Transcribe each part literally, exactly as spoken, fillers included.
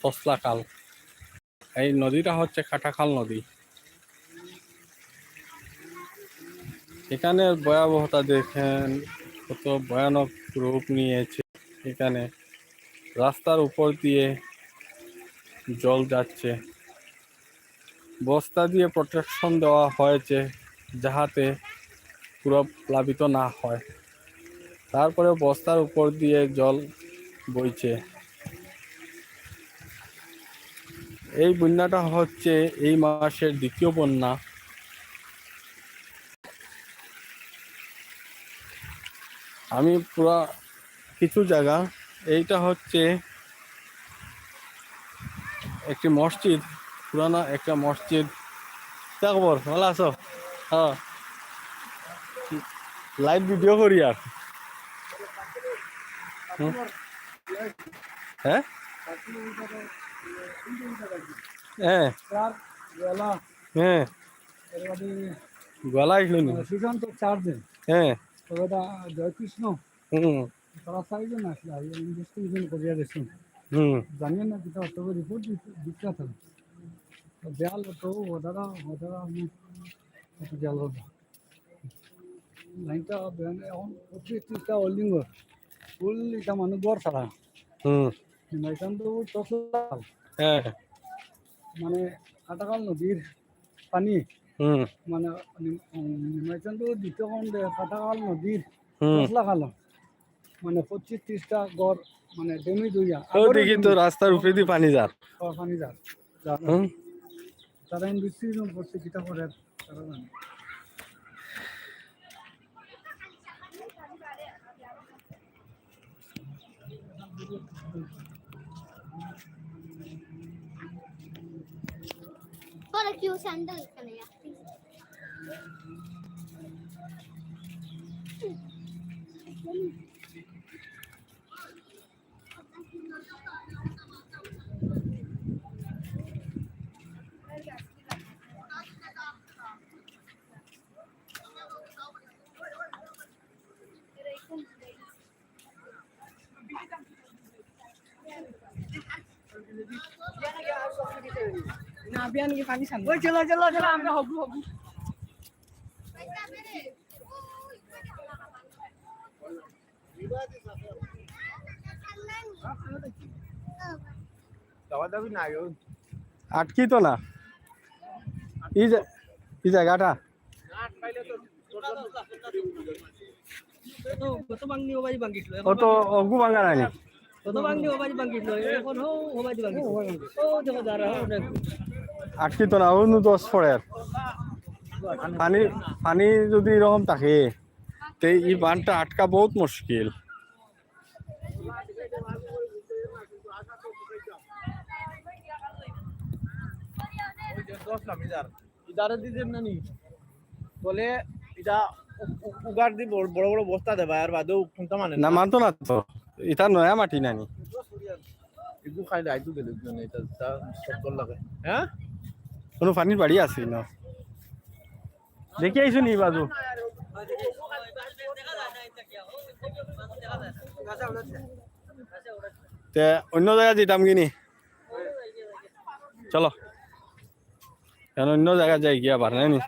তসলা খাল। এই নদীটা হচ্ছে কাটাখাল নদী। এখানে ভয়াবহতা দেখেন, কত ভয়ানক রূপ নিয়েছে। এখানে রাস্তার উপর দিয়ে জল যাচ্ছে। বস্তা দিয়ে প্রোটেকশন দেওয়া হয়েছে, যাহাতে পুরো প্লাবিত না হয়। তারপরে বস্তার উপর দিয়ে জল বইছে। এই বন্যাটা হচ্ছে এই মাসের দ্বিতীয় বন্যা। আমি পুরা কিছু জায়গা, এইটা হচ্ছে একটি মসজিদ, পুরানা একটা মসজিদ। কিতা খবর, ভালা আছো? হ্যাঁ, লাইভ ভিডিও করি আর। হুম। হ্যাঁ, হ্যাঁ, হ্যাঁ। গলা আইছিল নি? সুশান্ত চার্জে। হ্যাঁ। তবে এটা জয়কৃষ্ণ। হুম। তারা চাইজন আসলে, আমি ইনভেস্টিগেশন করিয়া দেখছি। হুম। জানি না কিতা, তবে রিপোর্ট দিতে, দিতে হবে। তো দেয়াল তো ওদারা, ওদারা আমি একটু দেয়াল করবো। লাইনটা বেয়ানে এখন পঁচিশ ত্রিশটা হোল্ডিং ঘর। ফুল এটা মানুষ ঘর ছাড়া। হুম। নিমাইচান্দ তসলা। হ্যাঁ। মানে কাটাখাল নদীর পানি। হুম। মানে নিম-, উম, নিমাইচান্দ দ্বিতীয় খণ্ডে কাটাখাল নদীর হুম। তসলা খাল। মানে পঁচিশ ত্রিশটা ঘর মানে ড্যামেজ হইয়া। ও আগরে দেখি তো ড্যামেজ। রাস্তার উপরেদি পানি যার। ও, পানি যার। যার। হুম। তারা ইনভেস্টিগেশন করছে, কিতা করে তারা জানে। পরে কেউ স্যান্ডেল এখানে রাখতে। না, বিয়ান গিয়ে পানি সামনে। ওই চলো, চলো, চলো, আমরা হবু, হবু। আটকি তো না। এই যে, এই জায়গাটা। কত, কত ভাঙনি ও বাড়ি ভাঙিছিল, এখন ও তো ভাঙি-, অগু ভাঙা নানি। কত ভাঙনি ও বাড়ি ভাঙিছিল, এখন হো, ও বাড়ি ভাঙিছিল। ও দেখো, যারা, ও দেখো। আটকি তো না, ও নু দশ পড়ে আর। পানি, পানি যদি এরকম থাকে, তে এই বানটা আটকা বহুত মুশকিল। ইদারে দিছেন না নি? বলে, ইটা উ-, উ-, উগার দি বড়, বড় বড় বস্তা দেবা, আর বাদেও কোনটা মানে না, না। মানতো না তো। ইটা নয়া মাটি নানি। এগু খাই লাইটু গেলে, মানে, ইটা, ইটা চক্কর লাগে। হ্যাঁ? কোনো পানির বাড়ি আছে না? দেখি আইছো নি বাজু? তে অন্য জায়গা যেতাম কি নি? চলো। এখন অন্য জায়গা যাই গিয়া আবার, নায় নি?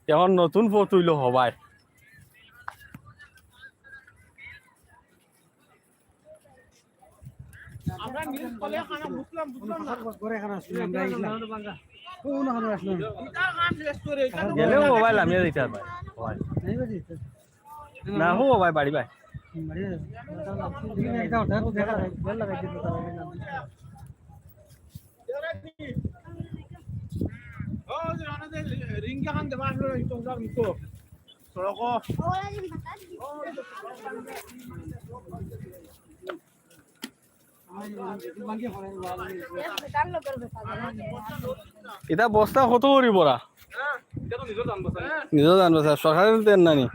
এখন নতুন পথ অইলো হবায়। আমরা নিউজ কলে খানা বুঝলাম, বুঝলাম না। ঘরে খানা আসলাম, আমরা আইলাম। কোন খানা আসলাম? এটা খান রেস্ট করে, এটা তো গেলেও মোবাইল আমি দিতে পারবো। নাই বাজি। না হো ভাই, বাড়ি ভাই। বাড়ি ভাই। এটা ওটা দেখা যায়, বেল লাগাই দিতে পারবে না। ও, যে রানা যে রিং কাহান দেবা আসলে এই তো ওটার মতো। সড়ক। এটা বস্তা কত করি ভরা? নিজেও জানবো স্যার, সরকারের দেন নানি।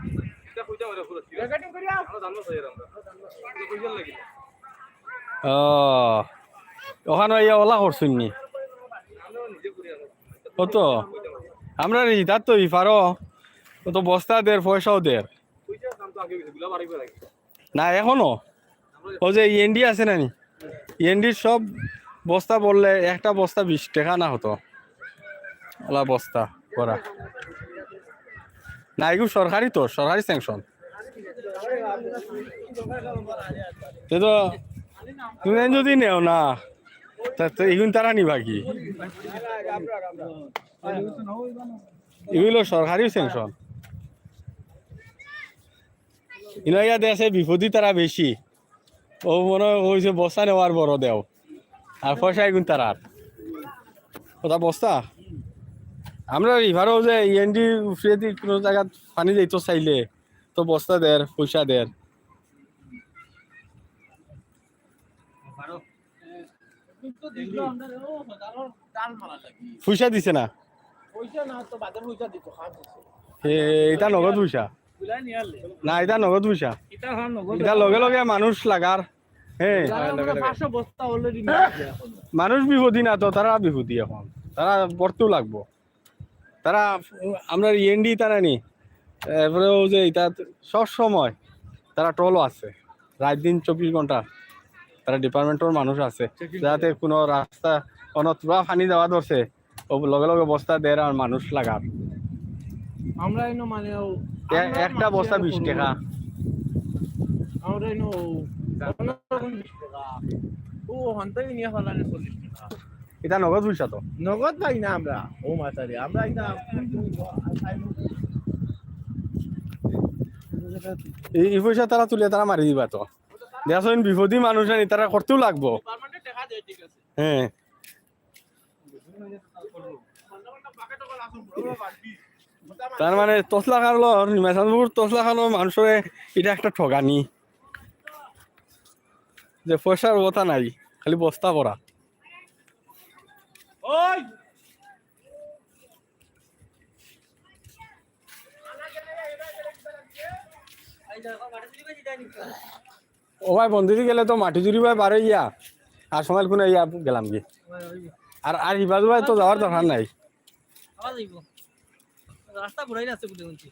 ও, ওখানো আইয়া ওলা করছইন নি? ও তো, আমরা রে, ইতার তো ইফারো, ও তো বস্তা দের, পয়সাও দের। না, এখনো। ও যে ইএনডি আছে না নি? ইএনডির সব বস্তা বললে একটা বস্তা বিশ টেকা না হতো। ওলা বস্তা করা। না, এগুলো সরকারি তো, সরকারি স্যাংশন। তে তো তুমি যদি নেও না, তা তো এগুলো তারা নিবা কি? এগুলো সরকারি স্যাংশন। ইনো ইয়া দেশে বিপদি তারা বেশি। ও মনে হয় কইছে বস্তা নেওয়ার বড় দেও। আর পয়সা এগুন তারার। কথা বস্তা? আমরা রিভারও যে ইএনডি উফরেদি কোনো জায়গা পানি যাইতো চাইলে তো বস্তা দের, পয়সা দের। পয়সা দিছে না? পয়সা না তো বাদে পয়সা দিত, খাস দিছে। এ, এটা নগদ পয়সা? না, এটা নগদ পয়সা। এটা লগে লগে মানুষ লাগার। হ্যাঁ। পাঁচশো বস্তা already নিয়ে গেছে এখন। মানুষ বিপদি না তো, তারা বিপদি এখন। তারা পড়তেও লাগবো। তারা, আমরা ইএনডি তারা নি। এরপরে ও যে এটা সব সময় তারা টোলও আছে। রাত দিন চব্বিশ ঘন্টা তারা ডিপার্টমেন্টর মানুষ আছে। যাতে কোনো রাস্তা, কোনো তুরা পানি দেওয়া ধরছে, ও লগে লগে বস্তা দের আর মানুষ লাগার। আমরা এনো মানে ও, এ-, আমরা একটা মাসে বস্তা এনো বিশ করবো। টেকা। আমরা এনো ও, পনেরো বিশ টেকা। ও, ওখান থেকে নিয়ে ফেলানে চল্লিশ টেকা। এটা নগদ পয়সা তো? নগদ পাই না আমরা। ও মাতারি, আমরা এটা এই, এই পয়সা তারা তুলে তারা মারি দিবা তো। দেখছইন বিপদী মানুষ আনি তারা করতেও লাগবো। হ্যাঁ। তার মানে তসলা খালর, নিমাইচান্দপুর তসলা খালর মানুষরে এটা একটা ঠগানি। যে পয়সার কথা নাই, খালি বস্তা ভরা। ও ভাই, বন্দিদি গেলে তো মাটি চুরি ভাই বারো ইয়া, আর সময় কোন ইয়া গেলাম কি? আর, আর হিবাজু ভাই তো যাওয়ার দরকার নাই। আবার যাইব। রাস্তা বুড়াই আছে বুলে শুনছি।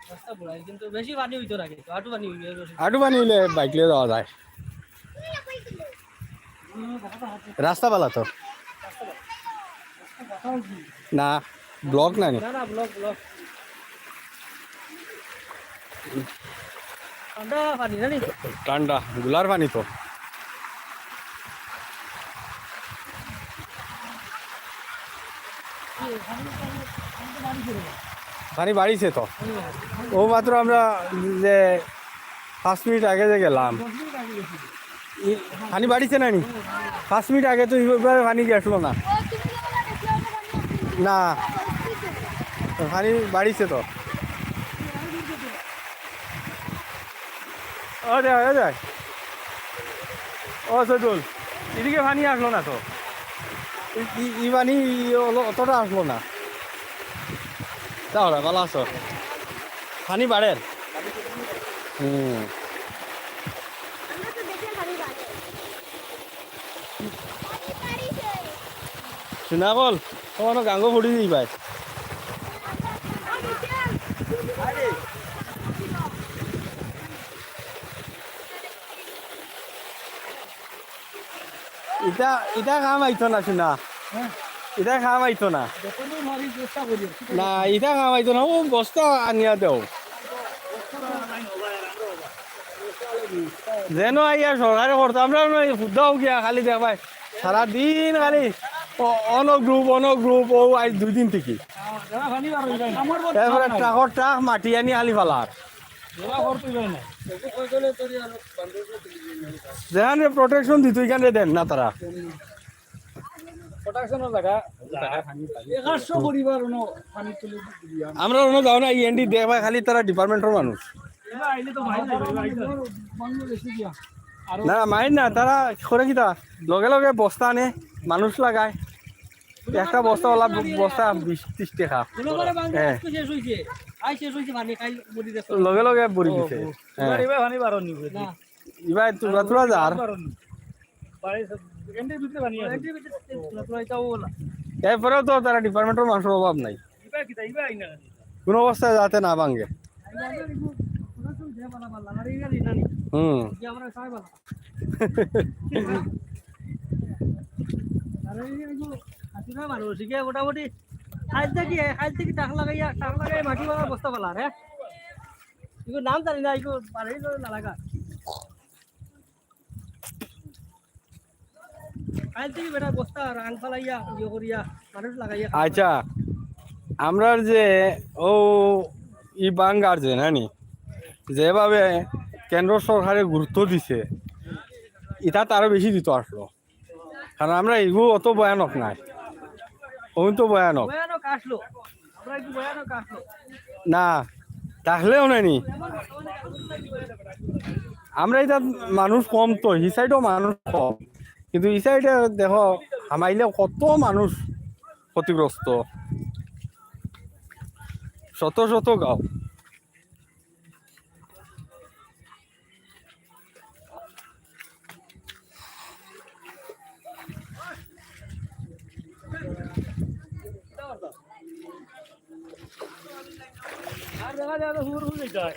রাস্তা বুড়াই কিন্তু বেশি পানি হইতো না কিন্তু, আটু পানি হইবে। আটু পানি হইলে বাইক লিয়ে যাওয়া যায়। রাস্তা ভালা তো? না, ব্লক নাই নি? না, না, ব্লক, ব্লক। ঠান্ডা পানি, জানি? ঠান্ডা, গুলার পানি তো। পানি বাড়িছে তো। ও মাত্র আমরা যে পাঁচ মিনিট আগে যে গেলাম, ই-, পানি বাড়িছে না নি? পাঁচ মিনিট আগে তো এইভাবে পানি গেছিল না। না, পানি বাড়িছে তো। ও যায়, ও যায়। ও সৈদুল, এদিকে পানি আসলো না তো। ই, ই, ই পানি ই অলো-, অতটা আসলো না। তাহলে ভালো আছো? পানি বাড়ের? হুম। সোনা বল, তোমার গাঙ্গো ফুটি দিই ভাই। ইটা, ইটা কাম আইতো না, সোনা। হ্যাঁ। ইটা কাম আইতো না। যতদূর পারি চেষ্টা করি। না, ইটা কাম আইতো না। ও বস্তা আনিয়া দেও। যেন আইয়া সরকারে করতো। আমরা নয় ফুদাও গিয়া খালি দেখবাই। সারা দিন খালি অ-, অন গ্রুপ, অন গ্রুপ, ও আজ দুই দিন থেকে। হ্যাঁ, যারা পানি বার হয়ে যায়। আমার বড় এরপরে ট্রাকর ট্রাক মাটি আনি খালি ফালার। যেখানে প্রোটেকশন দিত, ওইখানে দেন না তারা। প্রোটেকশনের জায়গা, এগারোশো পরিবার ওনো পানি তুলে দিবি। আমরা ওনো যাও না, ইএনডি দেখ ভাই, খালি তারা ডিপার্টমেন্টর মানুষ। এবার আইলে তো ভাই যাবে, ভাই যাবে। বাংলাদেশে গিয়া। না, মাইর না, তারা করে কি তা? লগে লগে বস্তা আনে, মানুষ লাগায়। একটা বস্তা ওলা ব-, বস্তা বিশ ত্রিশ টেকা। মনে করে বাংলা হ্যাঁ। আজকে শেষ হইছে। আই শেষ হইছে পানি, কাল বুড়ি দেখো। লগে লগে বুড়ি দিছে। হ্যাঁ। এবার, এবার পানি বারো নিবে। না। ইবায় তুরা তুরা যার। বারো নিবে। বাড়ি সব, এমনি ভিতরে পানি আছে। এমনি ভিতরে তুরা তুরা এটা ওলা। এরপরেও তো তারা ডিপার্টমেন্টের মানুষের অভাব নাই। ইবায় কিতা, ইবায় আইনা। কোনো অবস্থায় যাতে না ভাঙে। হুম। আরে, এই যে হাসিনা মানুষ, একে মোটামুটি কাল থেকে, কাল থেকে টাক লাগাইয়া, টাক লাগাইয়া মাটি বালা বস্তা বালা, হ্যাঁ? এগুলো নাম জানি না, এগুলো বাড়াই না লাগা। কাল থেকে বেটা বস্তা রান ফালাইয়া, ইয়ে করিয়া, মানুষ লাগাইয়া। আচ্ছা, আমরার যে ও ই বাঙ্গার যে নানি, যেভাবে কেন্দ্র সরকারে গুরুত্ব দিছে, ইটা তো আরো বেশি দিত আসলো। কারণ আমরা এগু অত ভয়ানক নাই, অগুন তো ভয়ানক। ভয়ানক আসলো, আমরা একটু ভয়ানক আসলো। না, তাহলেও নানি। আমরা ইটা মানুষ কম তো, ই সাইডও মানুষ কম, কিন্তু ই সাইডে দেখো হামাইলে কত মানুষ ক্ষতিগ্রস্ত, শত শত গাঁও। আর দেখা যায় তো হুর হুর যায়।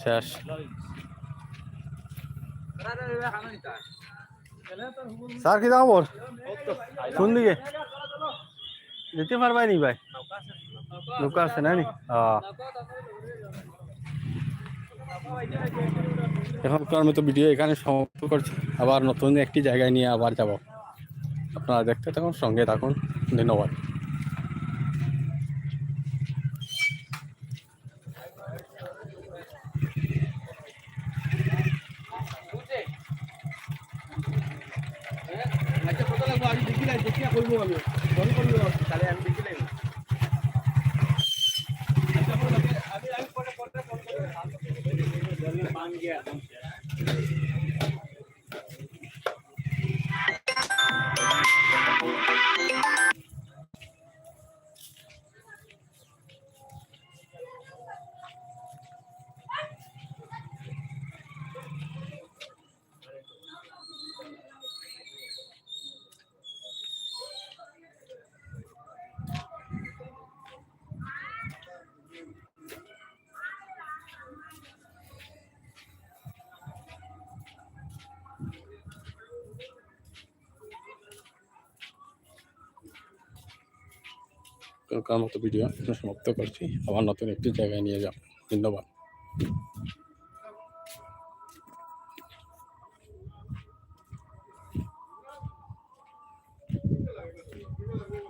শেষ। স্যার, কি খবর? কোন দিকে? যেতে পারবায় নি ভাই? নৌকা আছে না নি? হ্যাঁ। এখনকার মতো ভিডিও এখানে সমাপ্ত করছি, আবার নতুন একটি জায়গায় নিয়ে আবার যাব। আপনারা দেখতে থাকুন, সঙ্গে থাকুন, ধন্যবাদ। আচ্ছা, কত লাগবো? আমি দেখি নাই, দেখিয়া কইবো আমি। ফোন করিও, তাহলে আমি দেখি নাই। আচ্ছা, ফোন লাগে, আমি, আমি পরে, পরে ফোন করি। এখনকার মতো ভিডিও এখানে সমাপ্ত করছি, আবার নতুন একটি জায়গায় নিয়ে যাব। ধন্যবাদ।